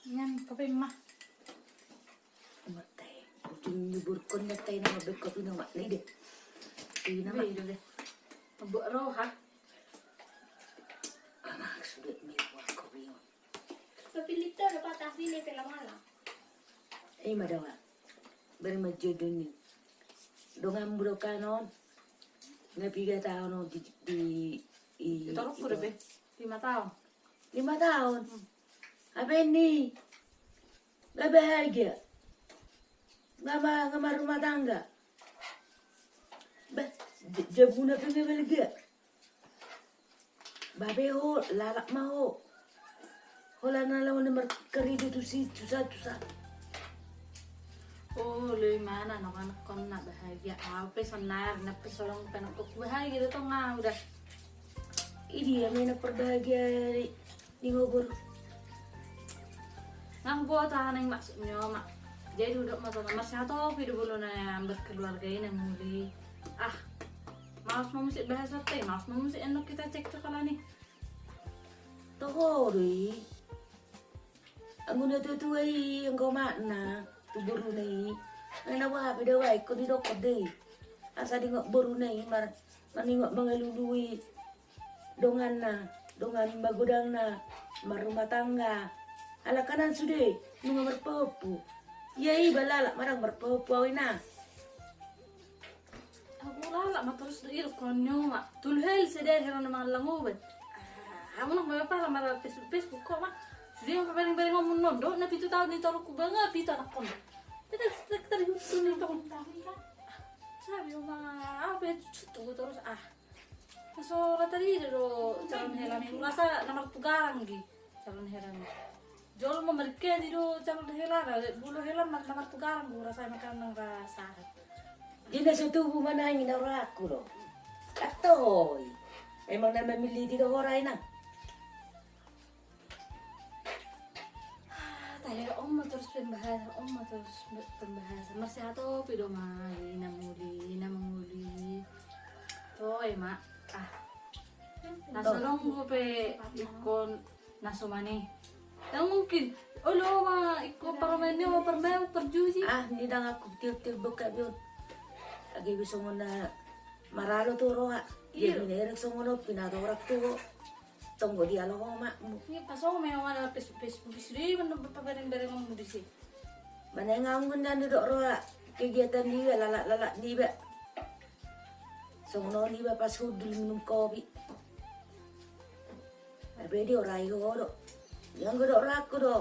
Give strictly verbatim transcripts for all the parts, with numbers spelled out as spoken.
Nian kopi ma. Martai. Ujung ni burkon na tai nama bek kopi nama ni de. Ini nama. Beda deh. Buat roha. Anak sudah ni buat kopi. Kopi lito ada patah sini pelamala. Eh, madawa. Bari ma jodo ni. Dongan burokan on. Na piga taon on di, di, i, Di torokku itu. Deh be. Lima taon. Lima taon. Hmm. Apa ini? Ba bahagia. Nga ma, nga marumah tangga. Ba, j-, jabuna pe nga balga. Babe ho, lalap ma ho. Holan na lawan na markarido tusi, tusa, tusa. Oh, loi mana no anak konna bahagia. Au pe sonari na pe solong pe anak kok bahagia do tong au da. Idi ya main perbahagia ni ngobor. Nang buat aneh maksudnya mak. Jadi udah mata marsiatopi do bolona yang berkeluarga ini muli. Ah, malas ma musik bahasa teh, malas ma musik endok kita cek cek ala ni. Toho do i. Anggo na tuatua i anggo makna tu boruna i. Nga na boha pe da wae ko didok de. Asa dingot boruna i mar, maningot mangalului donganna, dongan magodangna, marrumah tangga. Alakanan sude nunga marpahompu. Ia iba lalap ma dang marpahompu au ina. Aku lalap ma torus do iruk konyo ma. Tolu hali sadari hera na mangallang obat. Ah, hamu nang bapa pala mara Facebook Facebook ko ma. Sude ma pabareng bareng ngomong nondo na pitu taon ni torukku banga pitu anak kono. Kita kita kita di hutu ni tong. Sabi oma apa itu tunggu terus ah. Maso rata di do calon hela mi rasa na martugarang gi. Calon hela mi. Jolo ma marikedi do calon hela ra, bulu hela mar, na martugarang do rasa makan nang rasa. Ina so tubu manangi na ora aku do. Atoi. Memang na mamiliti do hora ina. Tahe on ma terus pembahasan, on ma terus pembahasan. Marsiatopi do ma ina muli, ina manguli. Toe ma. Ah. Na so dong pe ingkon na so mani. Yang mungkin olo ma ingkon parmaen ni ma parmaen parjuji. Ah, ni dang aku tiop tiop boka bion. Age bisa ngona maralo tu roha. Iya. Jadi nerek songon on pinatorak tu. Tonggo di alo ho makmu. Ni pas ho memang ada pes pes bugis di mana pabareng bareng mudi si. Mana yang nganggun dan duduk roha kegiatan dia lalak lalak ni ba. Songon on iba pas hudul minum kopi. Tapi dia orai ho do. Yang godok raku do.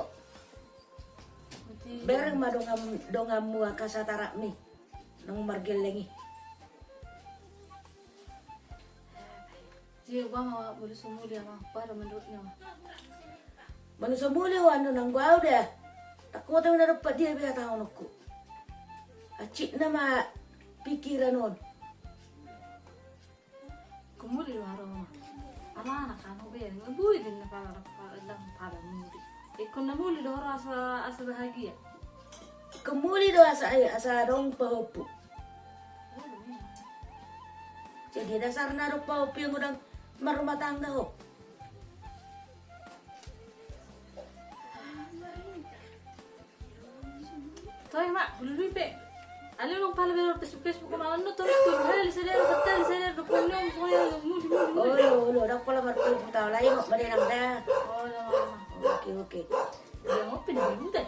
Bereng ma dongan donganmu angka satarak mi. Nang margellengi. Dia ba ma manusa mulia ma pada menurutnya ma. Manusa mulia ho anu nang gua udah. Aku tahu na dapat dia biar tahu nokku. Acik nama pikiran on. Kemuli do haro ma. Ala anak anu be ngebui din na pala pala lang pala muli. Ikon na muli do haro asa asa bahagia. Kemuli do asa asa dong pahopu. Jadi dasarna do pahopu yang udah marumah tangga ho. Toe ma, bulu pe. Ale long pala bero Facebook Facebook ma ono terus tu hal sadar betul sadar do punya semuanya mudi mudi. Olo olo dak pala mar Facebook tau lai ngok madenang da. Olo. Oke oke. Dia ngopi na bulu deh.